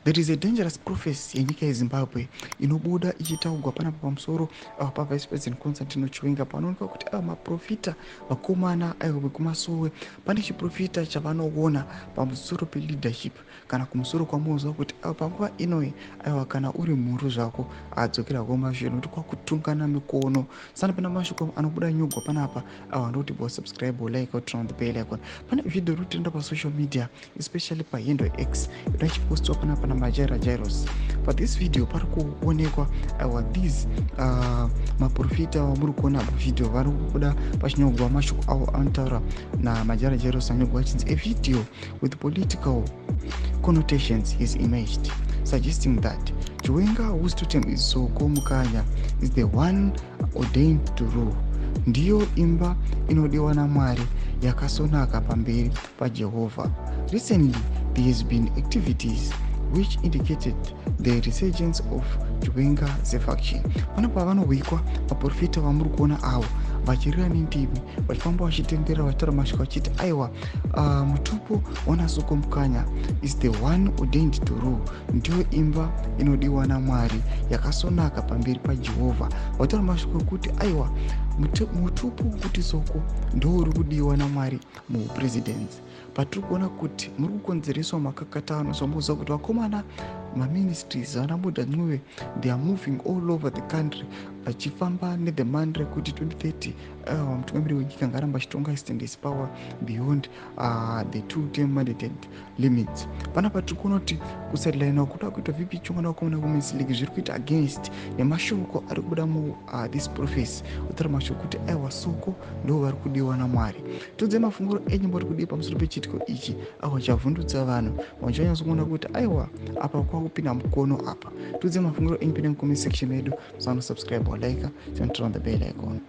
There is a dangerous prophecy yenyika yeZimbabwe inobuda ichitaugwa panapa pamusoro paVice President Constantino Chiwenga. Panoonekwa kuti ava maprofita vakomana aiwa vekumasowe, pane chiprofita chavanoona pamusoro peleadership kana kumusoro kwamuziva kuti aiwa panguva inoi, aiwa kana uri mhuru zvako adzokera kumashure, nokuti kwakutungana mikono sana. Pana mashoko anobuda nyugwa panapa aiwa ndokuti bo subscribe, like, turn on the bell icon. Pane video iri kutrenda pasocial media, especially pahandle X, inoda ichipostwa panapa naMajaira Jairos. Pathis video pari kuonekwa aiwa these maprofita vamuri kuona pavideo vari kubuda pachinyorwa mashoko avo anotaura naMajaira Jairos, anyorwa achinzi, "A video with political connotations is emerged suggesting that Chiwenga, whose totem is Soko Mukanya, is the one ordained to rule. Ndiyo imba inodiwa naMwari, yakasonaka pamberi paJehovha. Recently there has been activities which indicated the resurgence of Chiwenga faction." Panapa vanohwikwa vaprofita vamuri kuona avo vachirira nendimi, vachifamba vachitenderera, vachitaura mashoko vachiti aiwa mutupo wanaSoko Mukanya is the one ordained to rule. Ndiyo imba inodiwa naMwari, yakasonaka pamberi paJehovha. Vataura mashoko ekuti aiwa mutupo wekuti Soko ndo uri kudiwa naMwari muupresidency. Patiri kuona kuti muri kukonzereswa makakatano, zvamuziva kuti vakomana maministries vana Mudha Ncube, they are moving all over the country vachifamba nethe mantra rekuti 2030 mutungamiri wenyika ngaramba achitonga, extend his power beyond the two term mandated limits. Panapa tiri kuona kuti kusidelinwa kuda kuitwa VP Chongana vakomana Women's League zviri kuita against nemashoko ari kubuda mu this prophecy, kutaura mashoko kuti aiwa Soko ndo vari kudiwa naMwari. Tiudzei mafunguro enyu, muri kudii pamusoro pechiitiko ichi aiwa chavhundutsa vanhu vachanyatsokuona kuti aiwa apa kwakupinda mukono apa? Tiudzei mafunguro enyu pine mucomment section medu. Musanosubscribe, walike, turn on the bell icon.